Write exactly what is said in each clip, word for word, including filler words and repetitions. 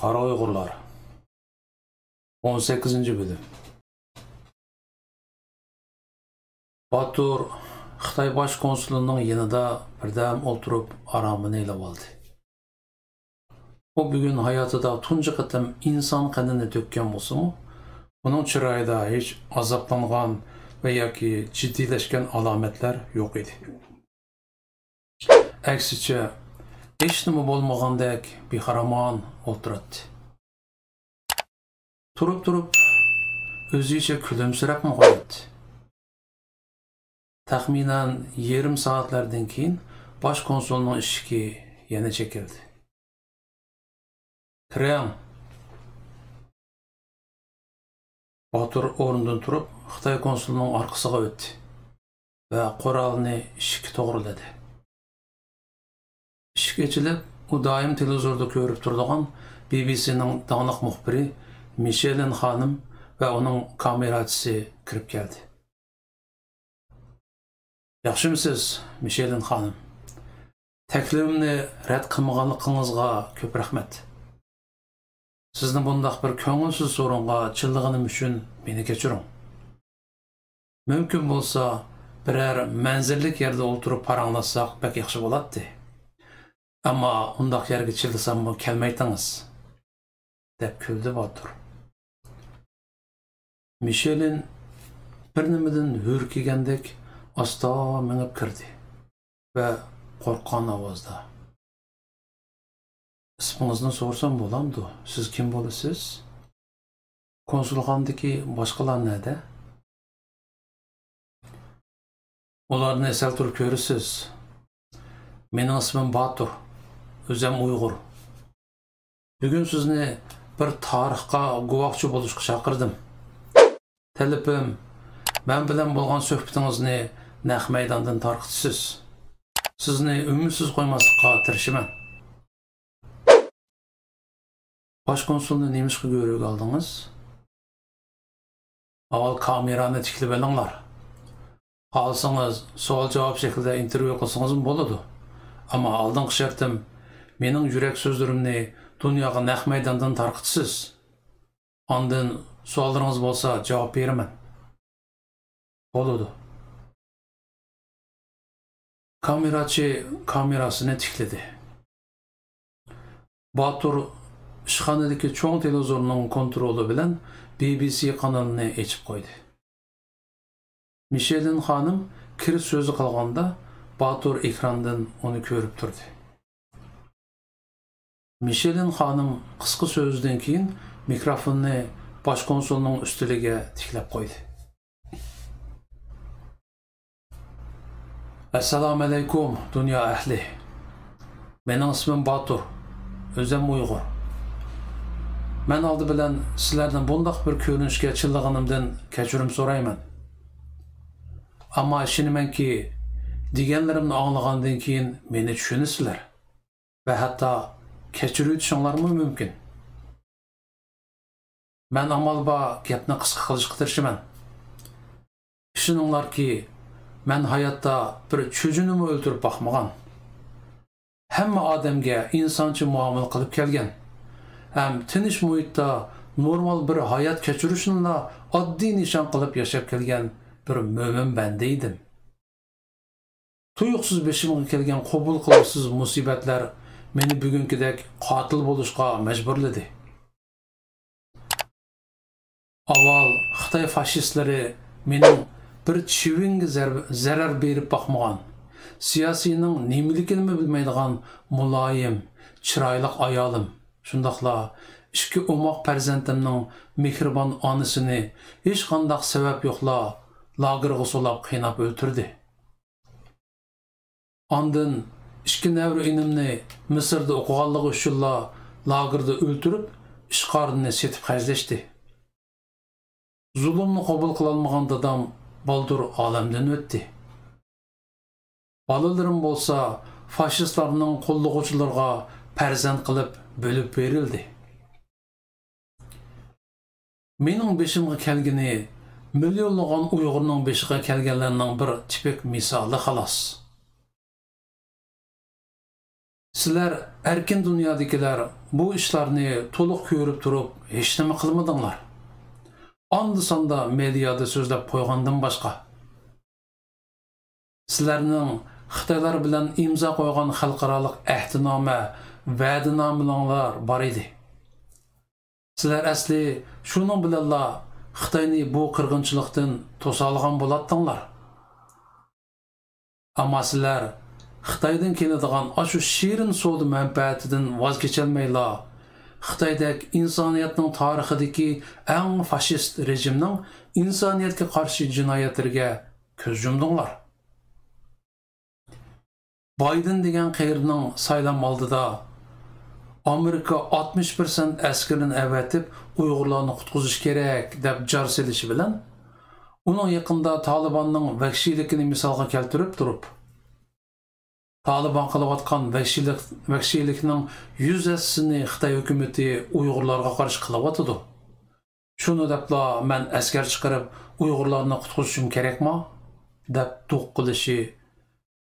قارا ئۇيغۇرلار. ئون سەككىزىنچى بۆلۈم. باتۇر خىتاي باش كونسۇلىنىڭ يېنىدا بىردەم ئولتۇرۇپ ئارامىنى ئېلىۋالدى. ئۇ بۈگۈن ھاياتىدا تۇنجى قېتىم ئىنسان قېنىنى تۆككەن بولسىمۇ، ئۇنىڭ چىرايىدا ھېچ ئازابلانغان ۋە ياكى جىددىيلەشكەن ئالامەتلەر يوق ئىدى. ئەكسىچە، ھېچنېمە بولمىغاندەك بىخارامان ئولتۇراتتى. تۇرۇپ-تۇرۇپ ئۆزىچە كۈلۈمسىرەپمۇ قوياتتى. تەخمىنەن يېرىم سائەتلەردىن كېيىن باش كونسۇلنىڭ ئىشىكى يەنە چېكىلدى. «كىرىڭ!» باتۇر ئورنىدىن تۇرۇپ، خىتاي كونسۇلىنىڭ ئارقىسىغا ئۆتتى ۋە قورالىنى ئىشىككە توغرىلىدى. ئىشىك ئېچىلىپ، ئۇ دائىم تېلېۋىزوردا كۆرۈپ تۇرىدىغان بى بى سىنىڭ داڭلىق مۇخبىرى مىشېلىن خانىم ۋە ئۇنىڭ كامېراچىسى كىرىپ كەلدى. «ياخشىمۇسىز، مىشېلىن خانىم؟ تەكلىپىمنى رەت قىلمىغانلىقىڭىزغا كۆپ رەھمەت. سىزنى بۇنداق بىر كۆڭۈلسىز سورۇنغا چىللىغىنىم ئۈچۈن مېنى كەچۈرۈڭ. مۇمكىن بولسا، بىرەر مەنزىرىلىك يەردە ئولتۇرۇپ پاراڭلاشساق بەك ياخشى بولاتتى. ئەمما ئۇنداق يەرگە چىللىساممۇ كەلمەيتتىڭىز»، دەپ كۈلدى باتۇر. مىشېلىن بىر نېمىدىن ھۈركىگەندەك ئاستا مېڭىپ كىردى ۋە قورققان ئاۋازدا: «ئىسمىڭىزنى سورىسام بولامدۇ؟ سىز كىم بولىسىز؟ كونسۇلخانىدىكى باشقىلار نەدە؟» «ئۇلارنى سەل تۇرۇپ كۆرىسىز. مېنىڭ ئىسمىم باتۇر، ئۆزۈم ئۇيغۇر. بۈگۈن سىزنى بىر تارىخقا گۇۋاھچى بولۇشقا چاقىردىم. تەلىپىم، مەن بىلەن بولغان سۆھبىتىڭىزنى نەق مەيداندىن تارقىتىسىز. سىزنى ئۈمىدسىز قويماسلىققا تىرىشىمەن.» «باش كونسۇلنى نېمىشقا گۆرۈگە ئالدىڭىز؟ ئاۋۋال كامېرانى تىكلىۋېلىڭلار. خالىسىڭىز سوئال-جاۋاب شەكلىدە ئىنتېرۋيۇ قىلسىڭىزمۇ بولىدۇ. ئەمما ئالدىنقى شەرتىم، مېنىڭ يۈرەك سۆزلىرىمنى دۇنياغا نەق مەيداندىن تارقىتىسىز. ئاندىن سوئاللىرىڭىز بولسا جاۋاب بېرىمەن.» «بولىدۇ.» كامېراچى كامېراسىنى تىكلىدى. باتۇر ئىشخانىدىكى چوڭ تېلېۋىزورنىڭ كونترولى بىلەن بى بى سى قانىلىنى ئېچىپ قويدى. مىشېلىن خانىم كىرىش سۆزى قىلغاندا، باتۇر ئېكراندىن ئۇنى كۆرۈپ تۇردى. مىشېلىن خانىم قىسقا سۆزدىن كېيىن مىكروفوننى باش كونسۇلنىڭ ئۈستىلىگە تىكلەپ قويدى. ئەسسالامۇئەلەيكۇم، دۇنيا ئەھلى. مېنىڭ ئىسمىم باتۇر، ئۆزۈم ئۇيغۇر. مەن ئالدى بىلەن سىلەرنى بۇنداق بىر كۆرۈنۈشكە چىللىغىنىمدىن كەچۈرۈم سورايمەن. ئەمما ئىشىنىمەنكى، دېگەنلىرىمنى ئاڭلىغاندىن كېيىن مېنى چۈشىنىسىلەر ۋە ھەتتا كەچۈرۈۋېتىشىڭلارمۇ مۇمكىن. مەن ئامال بار گەپنى قىسقا قىلىشقا تىرىشىمەن. ئىشىنىڭلاركى، مەن ھاياتتا بىر چۈجىنىمۇ ئۆلتۈرۈپ باقمىغان. ھەممە ئادەمگە ئىنسانچە مۇئامىلە قىلىپ كەلگەن ھەم تىنچ مۇھىتتا نورمال بىر ھايات كەچۈرۈشنىلا ئاددىي نىشان قىلىپ ياشاپ كەلگەن بىر مۆمىن بەندە ئىدىم. تۇيۇقسىز بېشىمغا كەلگەن قوبۇل قىلغۇسىز مۇسىبەتلەر مېنى بۈگۈنكىدەك قاتىل بولۇشقا مەجبۇرلىدى. ئاۋۋال خىتاي فاشىستلىرى مېنىڭ بىر چىۋىنگە زەرب-، زەرەر بېرىپ باقمىغان، سىياسىينىڭ نېمىلىكىنىمۇ بىلمەيدىغان مۇلايىم، چىرايلىق ئايالىم، شۇنداقلا ئىككى ئوماق پەرزەنتىمنىڭ مېھرىبان ئانىسىنى ھېچقانداق سەۋەب يوقلا لاگېرغا سولاپ قىيناپ ئۆلتۈردى. ئاندىن ئىككى نەۋرە ئىنىمنى مىسىردا ئوقۇغانلىقى ئۈچۈنلا لاگېردا ئۆلتۈرۈپ، ئىش-قارنىنى سېتىپ خەجلەشتى. زۇلۇمنى قوبۇل قىلالمىغان دادام بالدۇر ئالەمدىن ئۆتتى. بالىلىرىم بولسا فاشىستلارنىڭ قوللىغۇچىلىرىغا پەرزەنت قىلىپ بۆلۈپ بېرىلدى. مېنىڭ بېشىمغا كەلگىنى مىليونلىغان ئۇيغۇرنىڭ بېشىغا كەلگەنلەرنىڭ بىر تىپىك مىسالى، خالاس. سىلەر ئەركىن دۇنيادىكىلەر بۇ ئىشلارنى تولۇق كۆرۈپ تۇرۇپ ھېچنېمە قىلمىدىڭلار. ئاندا-ساندا مېدىيادا سۆزلەپ قويغاندىن باشقا. سىلەرنىڭ خىتايلار بىلەن ئىمزا قويغان خەلقئارالىق ئەھدىنامە، ۋەدىنامىلىرىڭلار بار ئىدى. سىلەر ئەسلى شۇنىڭ بىلەنلا خىتاينى بۇ قىرغىنچىلىقتىن توسالىغان بولاتتىڭلار. ئەمما سىلەر خىتايدىن كېلىدىغان ئاشۇ شېرىن سودا مەنپەئەتىدىن ۋاز كېچەلمەيلا، خىتايدەك ئىنسانىيەتنىڭ تارىخىدىكى ئەڭ فاشىست رېجىمنىڭ ئىنسانىيەتكە قارشى جىنايەتلىرىگە كۆز يۇمدۇڭلار. بايدېن دېگەن قېرىنىڭ سايلام ئالدىدا، «ئامېرىكا ئاتمىش پىرسەنت ئەسكىرىنى ئەۋەتىپ، ئۇيغۇرلارنى قۇتقۇزۇش كېرەك» دەپ جار سېلىشى بىلەن، ئۇنىڭ يېقىندا تالىباننىڭ ۋەھشىيلىكىنى مىسالغا كەلتۈرۈپ تۇرۇپ، تالىبان قىلىۋاتقان ۋەھشىيلىك، ۋەھشىيلىكنىڭ يۈز ھەسسىسىنى خىتاي ھۆكۈمىتى ئۇيغۇرلارغا قارشى قىلىۋاتىدۇ. شۇنى دەپلا مەن ئەسكەر چىقىرىپ ئۇيغۇرلارنى قۇتقۇزۇشۇم كېرەكما؟ دەپ دوق قىلىشى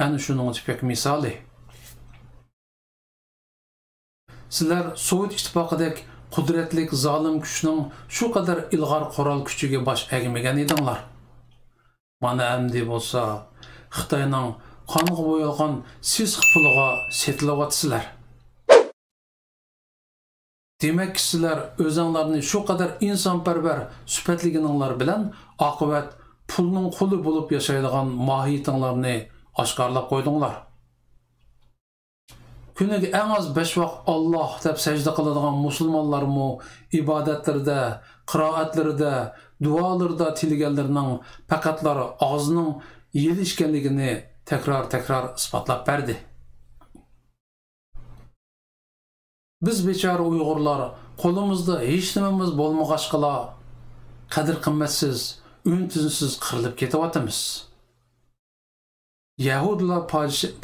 ئەنە شۇنىڭ تۈپەك مىسالى. سىلەر سوۋېت ئىتتىپاقىدەك قۇدرەتلىك زالىم كۈچنىڭ شۇ قەدەر ئىلغار قورال كۈچىگە باش ئەگمىگەن ئىدىڭلار. مانا ئەمدى بولسا خىتاينىڭ قانغا بويالغان سېسىق پۇلىغا سېتىلىۋاتىسىلەر. دېمەك، سىلەر ئۆزەڭلارنى شۇ قەدەر ئىنسانپەرۋەر سۈپەتلىگىنىڭلار بىلەن ئاقىۋەت پۇلنىڭ قۇلى بولۇپ ياشايدىغان ماھىيىتىڭلارنى ئاشكارىلاپ قويدۇڭلار. كۈنىگە ئەڭ ئاز بەش ۋاق «ئاللاھ» دەپ سەجدە قىلىدىغان مۇسۇلمانلارمۇ ئىبادەتلىرىدە، قىرائەتلىرىدە، دۇئالىرىدا تىلىگەنلىرىنىڭ پەقەتلا ئاغزىنىڭ يېلى ئىكەنلىكىنى تەكرار-تەكرار ئىسپاتلاپ بەردى. بىز بىچارە ئۇيغۇرلار قولىمىزدا ھېچنېمىمىز بولمىغاچقىلا، قەدىر-قىممەتسىز، ئۈن-تىنسىز قىرىلىپ كېتىۋاتىمىز. يەھۇدىيلار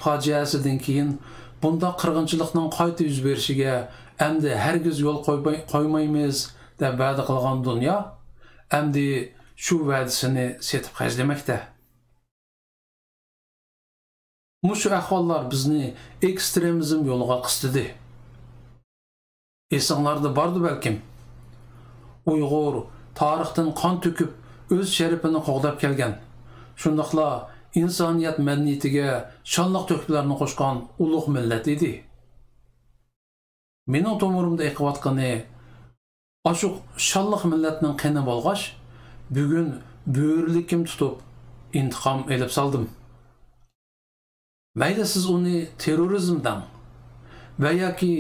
پاجىئەسىدىن كېيىن بۇنداق قىرغىنچىلىقنىڭ قايتا يۈز بېرىشىگە ئەمدى ھەرگىز يول قويماي-، قويمايمىز دەپ ۋەدە قىلغان دۇنيا ئەمدى شۇ ۋەدىسىنى سېتىپ خەجلىمەكتە. مۇشۇ ئەھۋاللار بىزنى ئېكسترېمىزم يولىغا قىستىدى. ئېسىڭلاردا باردۇ بەلكىم، ئۇيغۇر تارىختىن قان تۆكۈپ، ئۆز شەرىپىنى قوغداپ كەلگەن، شۇنداقلا ئىنسانىيەت مەدەنىيىتىگە شانلىق تۆھپىلەرنى قوشقان ئۇلۇغ مىللەت ئىدى. مېنىڭ تومۇرۇمدا ئېقىۋاتقىنى ئاشۇ شانلىق مىللەتنىڭ قېنى بولغاچ، بۈگۈن بۆرىلىكىم تۇتۇپ ئىنتىقام ئېلىپ سالدىم. مەيلى سىز ئۇنى تېررورىزم دەڭ، ۋە ياكى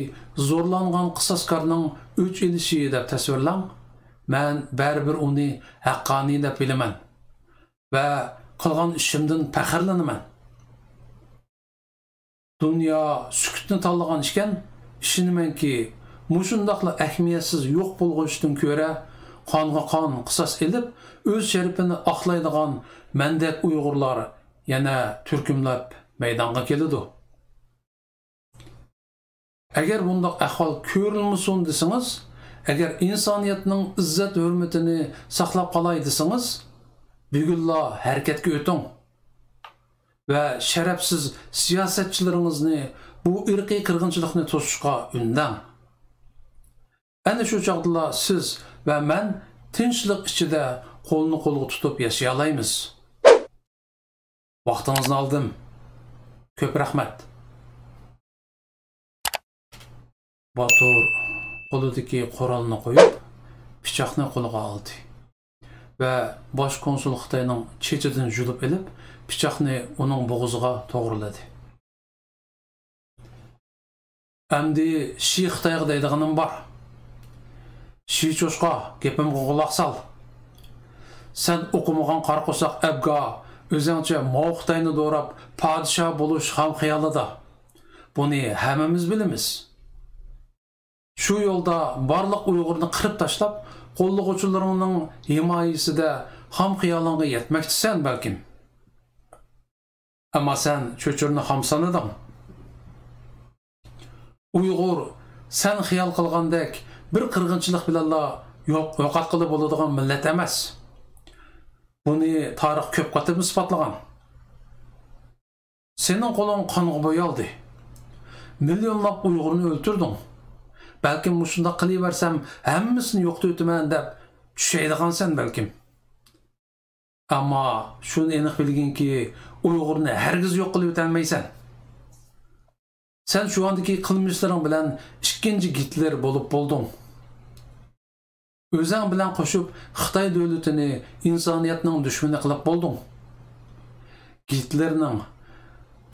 زورلانغان قىساسكارنىڭ ئۆچ ئېلىشى دەپ تەسۋىرلەڭ، مەن بەرىبىر ئۇنى ھەققانىي دەپ بىلىمەن ۋە قىلغان ئىشىمدىن پەخىرلىنىمەن. دۇنيا سۈكۈتنى تاللىغان ئىكەن، ئىشىنىمەنكى، مۇشۇنداقلا ئەھمىيەتسىز يوق بولغۇچتىن كۆرە، قانغا قان قىساس ئېلىپ، ئۆز شەرىپىنى ئاقلايدىغان مەندەك ئۇيغۇرلار يەنە تۈركۈملەپ مەيدانغا كېلىدۇ. ئەگەر بۇنداق ئەھۋال كۆرۈلمىسۇن دېسىڭىز، ئەگەر ئىنسانىيەتنىڭ ئىززەت-ھۆرمىتىنى ساقلاپ قالاي دېسىڭىز، بۈگۈنلا ھەرىكەتكە ئۆتۈڭ ۋە شەرەپسىز سىياسەتچىلىرىڭىزنى بۇ ئىرقىي قىرغىنچىلىقنى توسۇشقا ئۈندەڭ. ئەنە شۇ چاغدىلا سىز ۋە مەن تىنچلىق ئىچىدە قولنى قولغا تۇتۇپ ياشىيالايمىز. ۋاقتىڭىزنى ئالدىم. كۆپ رەھمەت. باتۇر قولىدىكى قورالنى قويۇپ، پىچاقنى قولىغا ئالدى ۋە باش كونسۇل خىتاينىڭ چېچىدىن يۇلۇپ ئېلىپ، پىچاقنى ئۇنىڭ بوغۇزىغا توغرىلىدى. ئەمدى شى خىتايغا دەيدىغىنىم بار. شى چوشقا، گېپىمگە قۇلاق سال. سەن ئوقۇمىغان قارا قورساق ئەبگا، ئۆزەڭچە ماۋ خىتاينى دوراپ، پادىشاھ بولۇش خام خىيالىدا. بۇنى ھەممىمىز بىلىمىز. شۇ يولدا بارلىق ئۇيغۇرنى قىرىپ تاشلاپ، قوللىغۇچىلىرىڭنىڭ ھىمايىسىدە خام خىيالىڭغا يەتمەكچىسەن بەلكىم. ئەمما سەن چۆچۈرىنى خام سانىدىڭ. ئۇيغۇر سەن خىيال قىلغاندەك بىر قىرغىنچىلىق بىلەنلا يوق، يوقاتقىلى بولىدىغان مىللەت ئەمەس. بۇنى تارىخ كۆپ قېتىم ئىسپاتلىغان. سېنىڭ قولۇڭ قانغا بويالدى. مىليونلاپ ئۇيغۇرنى ئۆلتۈردۈڭ. بەلكىم مۇشۇنداق قىلىۋەرسەم، ھەممىسىنى يوقىتىۋېتىمەن دەپ چۈشەيدىغانسەن بەلكىم. ئەمما شۇنى ئېنىق بىلگىنكى، ئۇيغۇرنى ھەرگىز يوق قىلىۋېتەلمەيسەن. سەن شۇ ئاندىكى قىلمىشلىرىڭ بىلەن ئىككىنچى گىتلېر بولۇپ بولدۇڭ. ئۆزەڭ بىلەن قوشۇپ خىتاي دۆلىتىنى ئىنسانىيەتنىڭ دۈشمىنى قىلىپ بولدۇڭ. گىتلېرنىڭ،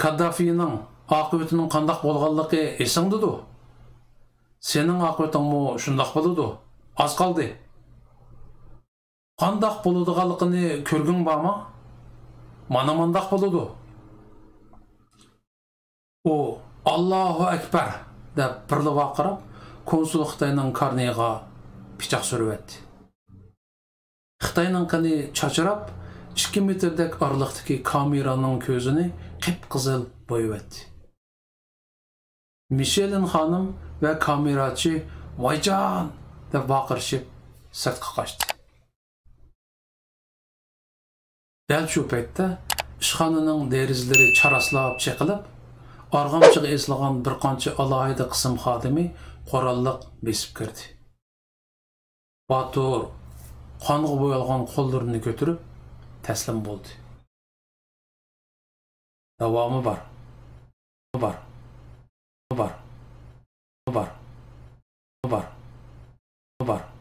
كاددافىنىڭ ئاقىۋىتىنىڭ قانداق بولغانلىقى ئېسىڭدىدۇ. سېنىڭ ئاقىۋىتىڭمۇ شۇنداق بولىدۇ. ئاز قالدى. قانداق بولىدىغانلىقىنى كۆرگۈڭ بارمۇ؟ مانا مانداق بولىدۇ. ئۇ «ئاللاھۇ ئەكبەر» دەپ بىرلا ۋارقىراپ، كونسۇل خىتاينىڭ كارنىيىغا پىچاق سۈرۈۋەتتى. خىتاينىڭ قېنى چاچراپ، ئىككى مېتىردەك ئارىلىقتىكى كامېرانىڭ كۆزىنى قىپقىزىل بويىۋەتتى. مىشېلىن خانىم ۋە كامېراچى «ۋايجان!» دەپ ۋارقىرىشىپ سىرتقا قاچتى. دەل شۇ پەيتتە ئىشخانىنىڭ دېرىزىلىرى چاراسلاپ چېقىلىپ، ئارغامچىغا ئېسىلغان بىر قانچە ئالاھىدە قىسىم خادىمى قوراللىق بېسىپ كىردى. باتۇر قانغا بويالغان قوللىرىنى كۆتۈرۈپ تەسلىم بولدى. داۋامى بار. بار. بار. بار. بار. بار.